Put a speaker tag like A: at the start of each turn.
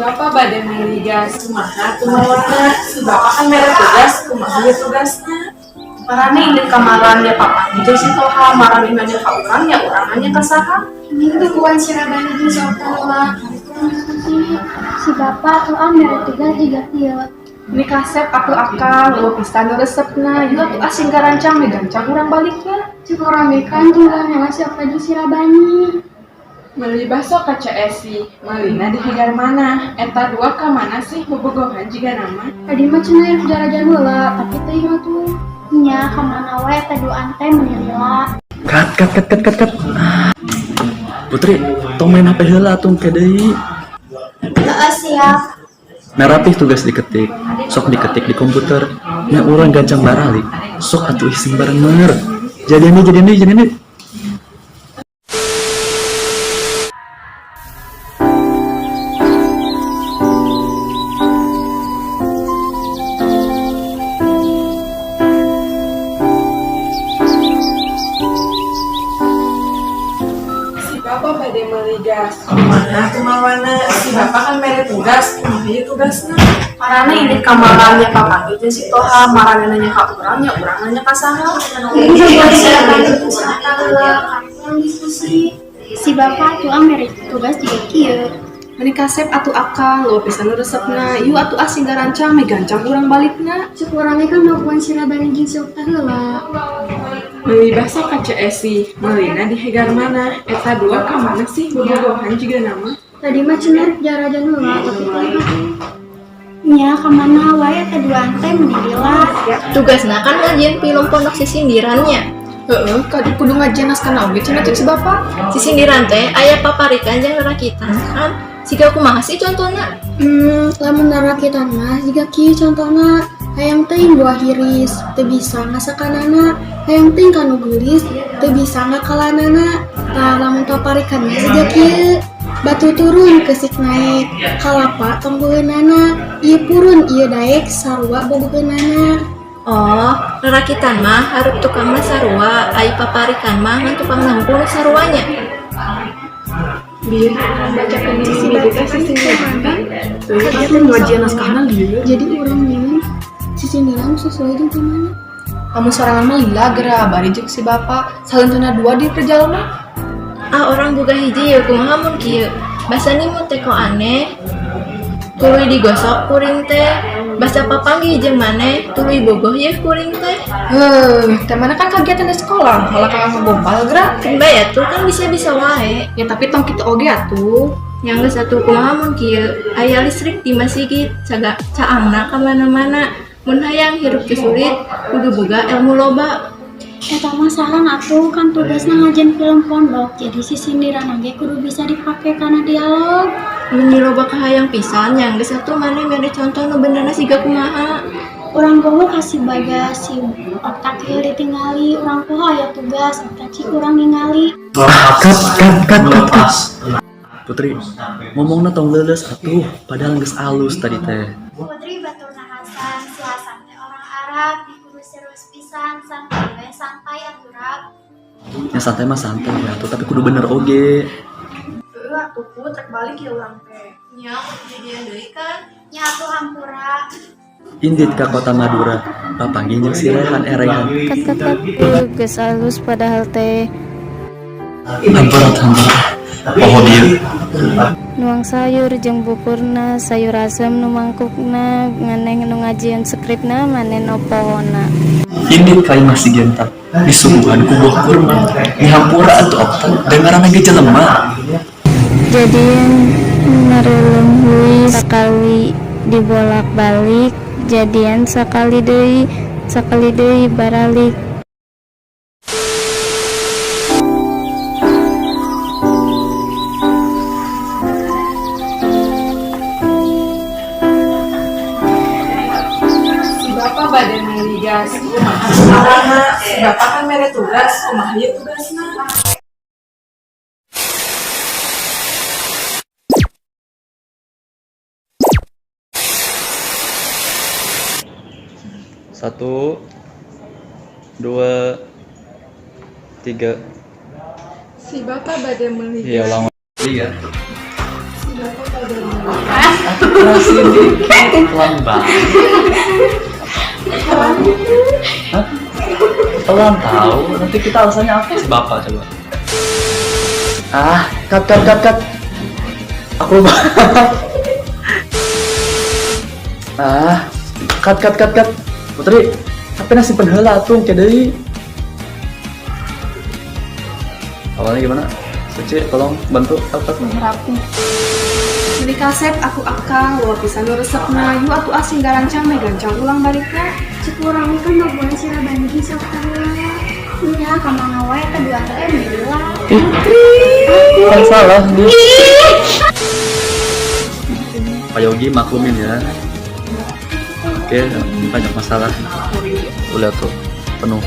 A: Bapak bade meuli gas, kumaha atuh mawana? Si Bapak kan mere tugas, kumaha ieu tugasna?
B: Marane indit kamaran ya papa jeung si Toha, marane nanya ka urang ya urang nanya ka saha.
C: Ini tungguan si Rabani jeung si Okta heula.
D: Diskusi. Si bapak tuh ah mere tugas jiga kieu.
B: Ini kasep atuh akang, eueuh pisan nu resepna. Yuk atuh asing garancang we gancang urang balikna.
C: Cuk urang ge kan tungguan heula si Okta jeung si Rabani.
A: Meuli baso ka CSI, meulina di hegar mana? Eta dua ka mana sih bobogohan jiga nama?
C: Tadi mah cenah rek jarajan heula, tapi teuing atuh.
D: Nya kamana wae eta duaan teh meuni lila.
E: Cut, cut, cut, cut, cut, cut. Putri, tong main HP heula atuh ke deui.
D: Heeh, siap.
E: Merapih tugas diketik, sok diketik di komputer. Nya urang gancang baralik, sok atuh ising bareng mer. Jadian deui, jadian deui, jadian deui.
A: Si Bapak bade meuli gas, kumaha atuh mawana? Si Bapak kan mere tugas, kumaha ieu tugasna?
B: Marane indit kamaran ya papa jeung si Toha, marane nanya ka urang ya urang nanya ka saha.
D: Tungguan si Rabani jeung si Okta heula. Kurang diskusi. Si bapak tuh ah mere tugas jiga kieu.
B: Meni kasep atuh akang, eueuh pisan nu resepna. Yuk atuh asing garancang we gancang urang balikna.
C: Cuk urang ge kan tungguan si Rabani jeung si Okta heula.
A: Meuli baso ka CSI, meulina di hegar mana? Eta dua ka mana sih bobogohan jiga nama?
C: Tadi mah cenah rek jarajan heula, tapi teuing atuh.
D: Nya kamana wae eta duaan teh meuni lila.
F: Tugasna kan ngajieun film pondok sisindirannya.
B: Heeh, kudu ngajieun naskahna oge cenah cek si Bapak.
F: Sisindiran teh aya paparikan jeung rakitan kan. Siga kumaha sih contohna?
C: Lamun narakitan mah jiga kieu contona. Hayang teuing buah hiris, teu bisa ngasakanana. Hayang teuing kanu geulis, teu bisa ngakalanana. Tah lamun paparikan mah jiga kieu. Batu turun keusik naek, kalapa tonggoeunana, ieu purun ieu daek sarua bogoheunana.
F: Oh, rarakitan mah hareup tukangna sarua, ai paparikan mah ngan tukangna hungkul nu saruanya.
A: Biar urang bacakeun di
C: Si
A: sini
C: bapak
A: teh sisindiran kan?
B: Kegiatan ngajieun naskahna lieu.
C: Jadi urang nyieun sisindiran sesuai jeung temana.
B: Kamu sorangan mah lila geura bari jeung si Bapak. Salenteuna dua di perjalanan.
F: Ah, orang boga hiji yeuh kumaha mun kieu. Basa nimut teh ko aneh. Tuluy digosok kuring teh. Basa papanggih jeung maneh, tuluy bogoh yeuh kuring teh.
B: Heuh, teh mana kan kegiatan di sekolah, malah kakak ngegombal geura.
F: Keun bae atuh kan bisa-bisa wae.
B: Ya tapi tong kitu oge atuh.
F: Nya geus atuh kumaha mun kieu. Aya listrik di masjid, caga caangna ka mana-mana. Mun hayang hirup teu sulit, kudu boga ilmu loba.
D: Eta mah saran atuh kan tugasna ngajieun film pondok jadi sisindiran ge kudu bisa dipake kana dialog.
F: Mun loba kahayang pisan nya geus atuh maneh mere contoh nu benerna siga kumaha.
D: Urang poho ka si Bagas, si Okta kieu ditingali, urang poho aya tugas, Okta cik urang ningali.
E: Cut, cut, cut, cut, cut. Putri, ngomongna tong leuleus atuh, padahal geus alus tadi teh.
D: Putri baturna Hasan, si Hasan teh orang Arab, dikudu serius pisan, santai we santai atuh rab.
E: Ya santai mah santai ya atuh, tapi kudu bener oge.
B: Heuh atuh Put, rek balik ya urang teh.
F: Nya jadian deui kan.
D: Nya atuh hampura.
E: Indit ka kota Madura, papanggih jeung si Rehan eh Rehan.
G: Cut cut cut. Geus alus padahal teh.
E: Hampura hampura. Poho bieu.
G: Nuang sayur jeung bukurna, sayur asem nu mangkukna, maneh nu ngajieun skripna, maneh nu pohona.
E: Indit ka imah si Genta, disuguhan ku buah kurma. Dihampura atuh Okta, da ngaranna ge jelema.
G: Jadi ngareuleuh hui sakali dibolak-balik, jadian sakali deui baralik.
A: Si Bapak bade meuli gas, kumaha atuh mawana? Si Bapak kan mere tugas, kumaha ieu tugasna?
E: Satu, dua, tiga.
A: Si Bapak bade meuli
E: Iya,
A: gas.
E: ulang. Iya.
A: Si
E: Kerasin dikit, pelan banget. Hah? Pelan tahu. Nanti kita alasannya apa sih, Bapak, coba? Ah, cut, cut, cut, cut. Aku lupa. Ah, cut, cut, cut, cut. Putri, tapi nasi heula atuh ke deui. Awalnya gimana? Suci, tolong bantu apa?
B: Rapi. Meuli kasep ku akang, loba pisan nu resepna. Yu atuh sing garancang meh gancang ulang balikna.
D: Cek urang kan boboan si Rabani sok heula. Nya ka mana wae kedua teh heula.
E: Kan salah dia. Pak Yogi, maklumin ya. Oke, banyak masalah. Tuh, lihat tuh, penuh.